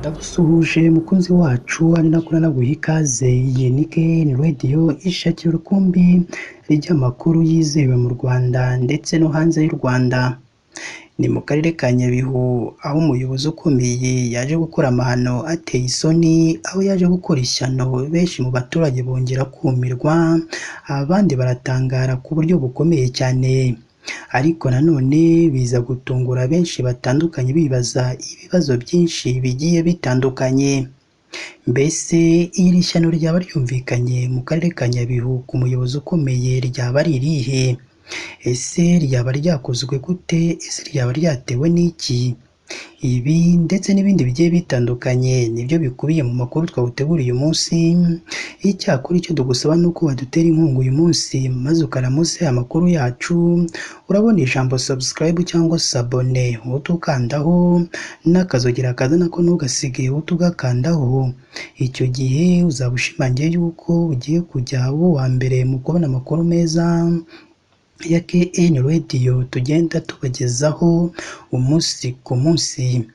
Ndagusuhuje mukunzi wacu, ari nako nanaguha ikaze. Iyi ni KN Radio ishakira urukumbi ry'amakuru yizewe mu Rwanda ndetse no hanze y'u Rwanda. Ni mu karere ka Nyabihu aho umuyobozi ukomeye yaje gukora amahano ateye isoni, aho yaje gukora ishyano benshi mu baturage bongera kumirwa, abandi baratangara ku buryo bukomeye cyane. Ariko nanone biza gutungura benshi batandukanye bibaza ibibazo byinshi bigiye bitandukanye. Mbese iri shyano ryaba ryumvikanye mu karere ka Nyabihu ku muyobozi ukomeye ryaba ari irihe? Ese ryaba ryakozwe gute? Ese ryaba ryatewe n'iki? Ibi ndetse n'ibindi bigiye bitandukanye nibyo bikubiye mu makuru twaguteguriye uyu munsi. Icyakora icyo tugusaba ni uko wadutera inkunga uyu munsi maze ukaramutse amakuru yacu, urabona ijambo subscribe cyangwa sabone uhite ukandaho n'akazogera kaza nako ntugasige uhite ugakandaho. Icyo gihe uzaba ushimangiye yuko ugiye kujya uba uwa mbere mu kubona amakuru meza ya KN Radio tugenda tubagezaho umunsi ku munsi.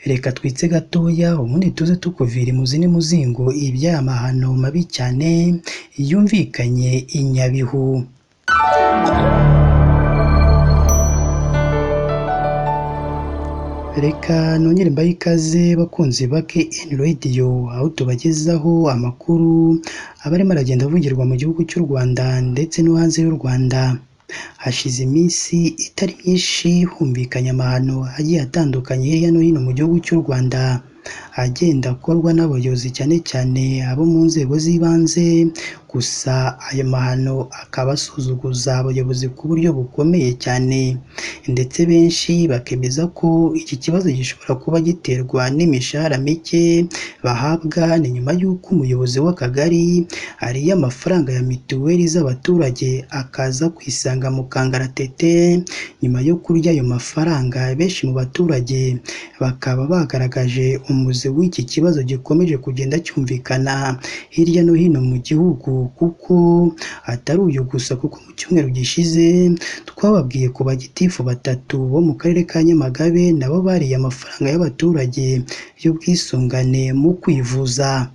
Reka twitse gatoya ubundi tuze tukuvira imuzi n'umuzingo iby'aya mahano mabi cyane yumvikanye i Nyabihu. Reka nongere mbahe ikaze bakunzi ba KN Radio, aho tubagezaho amakuru aba arimo aragenda avugirwa mu gihugu cy'u Rwanda ndetse no hanze y'u Rwanda. Hashize iminsi itari myinshi humvikanye amahano agiye atandukanye hirya no hino mu gihugu cy'u Rwanda, agenda akorwa n'abayobozi cyane cyane abo mu nzego z'ibanze, gusa ayo mahano akaba asuzuguza abayobozi ku buryo bukomeye cyane, ndetse benshi bakemeza ko iki kibazo gishobora kuba giterwa n'imishahara mike bahabwa. Ni nyuma y'uko umuyobozi w'akagari ariye amafaranga ya mituweli z'abaturage akaza kwisanga mu kangaratete. Nyuma yo kurya ayo mafaranga, benshi mu baturage bakaba bagaragaje umuzi w'iki kibazo gikomeje kugenda cyumvikana hirya no hino mu gihugu, kuko atari uyu gusa, kuko mu cyumweru gishize twababwiye ku bagitifu batatu bo mu karere ka Nyamagabe nabo bariye amafaranga y'abaturage y'ubwisungane mu kwivuza.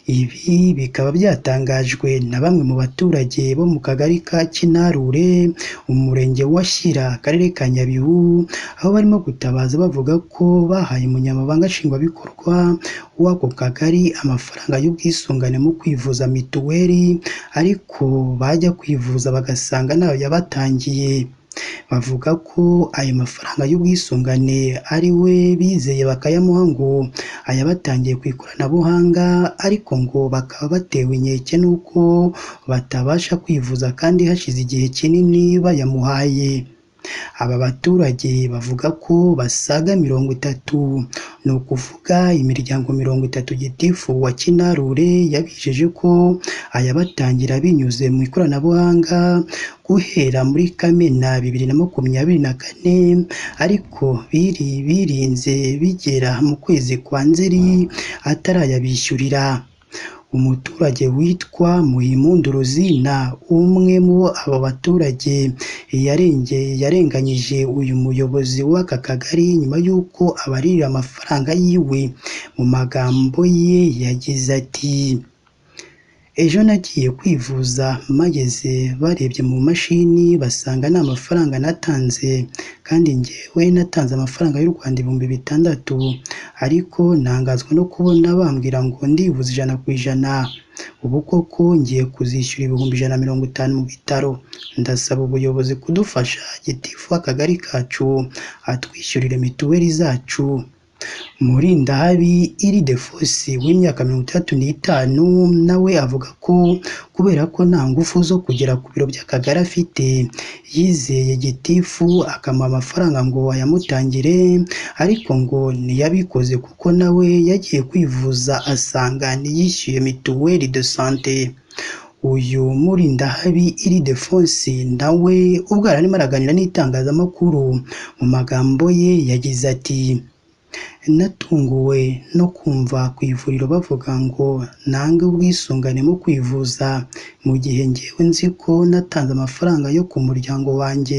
Ibi bikaba byatangajwe na bamwe mu baturage bo mu kagari ka Kinarure, umurenge wa Shyira, akarere ka Nyabihu, aho barimo gutabaza bavuga ko bahaye umunyamabanga nshingwabikorwa w'ako kagari amafaranga y'ubwisungane mu kwivuza mituweli, ariko bajya kwivuza bagasanga ntayo yabatangiye. Bavuga ko ayo mafaranga y'ubwisungane ari we bizeye bakayamuha ngo ayabatangiye ku ikoranabuhanga, ariko ngo bakaba batewe inkeke n'uko batabasha kwivuza kandi hashize igihe kinini bayamuhaye. Aba baturage bavuga ko basaga 30, ni ukuvuga imiryango 30 gitifu wa Kinarure yabijeje ko ayabatangira binyuze mu ikoranabuhanga guhera muri Kamena 2024, ariko birinze bigera mu kwezi kwa Nzeri atarayabishyurira. Umuturage witwa Muhimpundu Rosina, umwe mu abo baturage, yarenganyije uyu muyobozi w'aka kagari nyuma y'uko abarira amafaranga yiwe. Mu magambo ye yagize ati: "Ejo nagiye kwivuza mpageze barebye mu mashini basanga nta mafaranga natanze, kandi njyewe natanze amafaranga y'u Rwanda 6000, ariko ntangazwa no kubona bambwira ngo ndivuza 100%. Ubu koko ngiye kuzishyura 150,000 mu bitaro. Ndasaba ubuyobozi kudufasha, gitifu w'akagari kacu atwishyurire mituweli zacu." Murindahabi Ildefonsi w'imyaka 65 nawe avuga ko kubera ko nta ngufu zo kugera ku biro by'akagari afite, yizeye gitifu akamuha amafaranga ngo ayamutangire, ariko ngo ntiyabikoze kuko nawe yagiye kwivuza asanga ntiyishyuye mituweli de sante. Uyu Murindahabi Ildefonsi nawe ubwo yari arimo araganira n'itangazamakuru, mu magambo ye yagize ati: Natunguwe no kumva ku ivuriro bavuga ngo nange ubwisungane mu kwivuza, mu gihe njyewe nzi ko natanze amafaranga yo ku muryango wanjye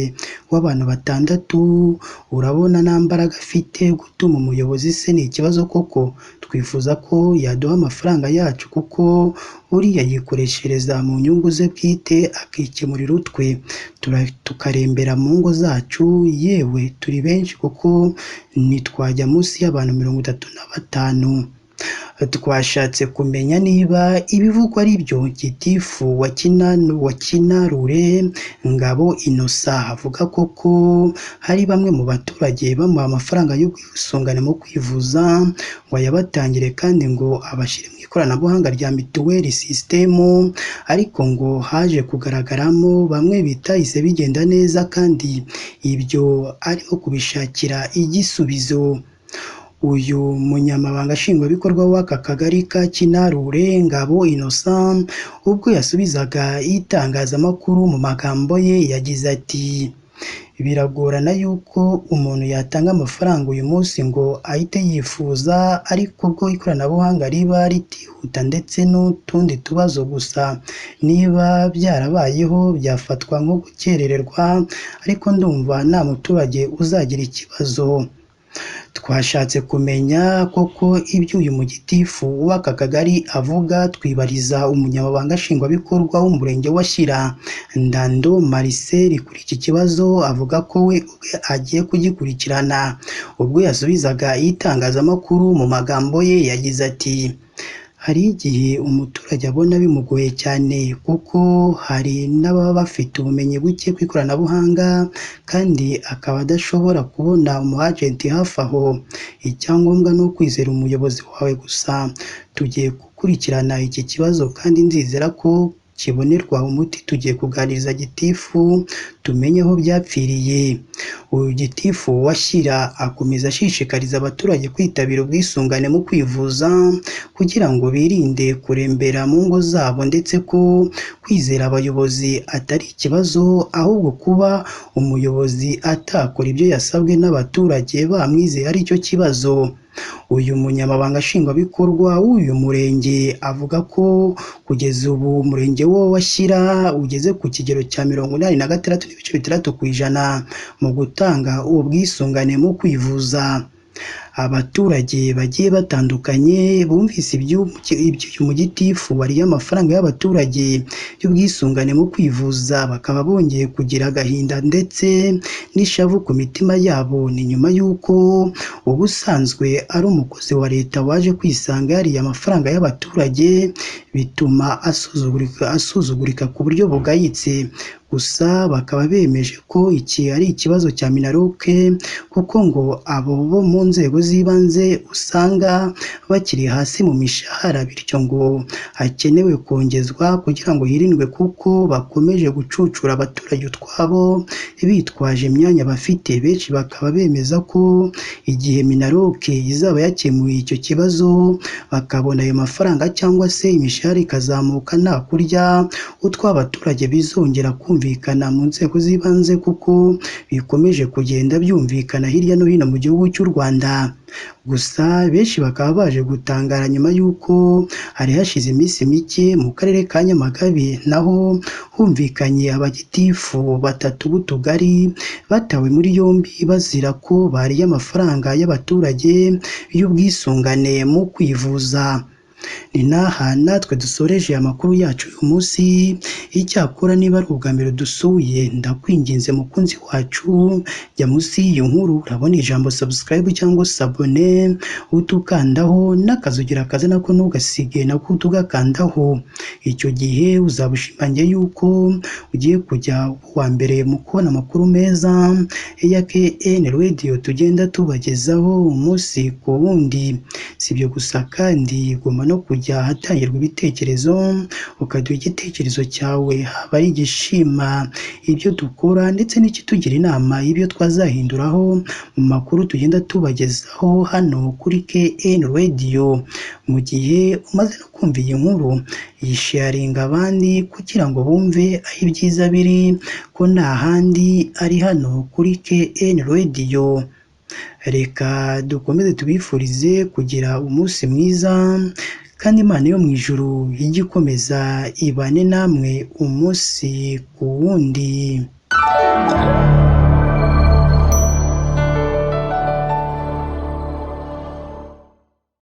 w'abantu 6, urabona nta mbaraga afite gutuma umuyobozi se ni ikibazo koko, twifuza ko yaduha amafaranga yacu kuko buriya yikoreshereza mu nyungu ze bwite akikemurira utwe, tukarembera mu ngo zacu, yewe turi benshi kuko ntitwajya munsi y'abantu 35. Twashatse kumenya niba ibivugwa ari byo. Gitifu wa Kinarure Ngabo Innocent avuga koko hari bamwe mu baturage bamuha amafaranga y'ubwisungane mu kwivuza ngo ayabatangire kandi ngo abashyire mu ikoranabuhanga rya mituweli sisitemu, ariko ngo haje kugaragaramo bamwe bitahise bigenda neza kandi ibyo arimo kubishakira igisubizo. Uyu munyamabanga nshingwabikorwa w'aka kagari ka Kinarure Ngabo Innocent ubwo yasubizaga itangazamakuru mu magambo ye yagize ati: Biragorana yuko umuntu yatanga amafaranga uyu munsi ngo ahite yifuza, ariko ubwo ikoranabuhanga riba ritihuta ndetse n'utundi tubazo, gusa niba byarabayeho byafatwa nko gukerererwa, ariko ndumva nta muturage uzagira ikibazo. Twashatse kumenya koko ibyo uyu mugitifu w'aka kagari avuga, twibariza umunyamabanga nshingwabikorwa w'umurenge wa Shyira, Ndando Marcel, kuri iki kibazo avuga ko we ubwe agiye kugikurikirana. Ubwo yasubizaga itangazamakuru mu magambo ye yagize ati: Hari igihe umuturage abona bimugoye cyane kuko hari n'ababa bafite ubumenyi buke ku ikoranabuhanga kandi akaba adashobora kubona umu agent hafi aho. Icyangombwa ni ukwizera umuyobozi wawe gusa. Tugiye gukurikirana iki kibazo kandi ndizera ko kibonerwa umuti. Tugiye kuganiriza gitifu tumenye aho byapfiriye. Uyu gitifu wa Shyira akomeza ashishikariza abaturage kwitabira ubwisungane mu kwivuza kugira ngo birinde kurembera mu ngo zabo, ndetse ko kwizera abayobozi atari ikibazo, ahubwo kuba umuyobozi atakora ibyo yasabwe n'abaturage bamwizeye ari cyo kibazo. Uyu munyamabanga nshingwabikorwa w'uyu murenge avuga ko kugeza ubu umurenge wo wa Shyira ugeze ku kigero cya 86.6% mu gutanga ubwisungane mu kwivuza. Abaturage bagiye batandukanye bumvise iby'uyu mugitifu wariye amafaranga y'abaturage y'ubwisungane mu kwivuza, bakaba bongeye kugira agahinda ndetse n'ishavu ku mitima yabo. Ni nyuma y'uko ubusanzwe ari umukozi wa leta waje kwisanga yariye amafaranga y'abaturage, bituma asuzugurika ku buryo bugayitse. Gusa bakaba bemeje ko iki ari ikibazo cya MINALOC, kuko ngo abo bo mu nzego z'ibanze usanga bakiri hasi mu mishahara, bityo ngo hakenewe kongezwa kugira ngo hirindwe kuko bakomeje gucucura abaturage utwabo bitwaje imyanya bafite. Benshi bakaba bemeza ko igihe MINALOC izaba yakemuye icyo kibazo bakabona ayo mafaranga cyangwa se imishahara ikazamuka, nta kurya utw'abaturage bizongera kumvikana mu nzego z'ibanze, kuko bikomeje kugenda byumvikana hirya no hino mu gihugu cy'u Rwanda. Gusa benshi bakaba baje gutangara nyuma y'uko hari hashize iminsi mike mu karere ka Nyamagabe naho humvikanye abagitifu 3 b'utugari batawe muri yombi bazira ko bariye amafaranga y'abaturage y'ubwisungane mu kwivuza. Ni n'aha natwe dusoreje amakuru yacu uyu munsi. Icyakora niba ari ubwa mbere dusuye, ndakwinginze mukunzi wacu, jya munsi y'iyi nkuru urabona ijambo subscribe cyangwa sabone, utukandaho n'akazugira kaza nako ntugasige nako utugakandaho. Icyo gihe uzaba ushimangiye yuko ugiye kujya uwa mbere mu kubona amakuru meza ya KN Radio tugenda tubagezaho umunsi ku wundi. Si ibyo gusa kandi ugomba no kujya ahatangirwa ibitekerezo ukaduha igitekerezo cyawe, haba ari igishima ibyo dukora ndetse n'ikitugira inama y'ibyo twazahinduraho mu makuru tugenda tubagezaho hano kuri KN Radio. Mu gihe umaze no kumva iyi nkuru, yisharinga abandi kugira ngo bumve aho ibyiza biri, ko nta handi ari hano kuri KN Radio. Reka dukomeze tubifurize kugira umunsi mwiza, kandi Imana yo mu ijuru ijye ikomeza ibane namwe umunsi ku wundi.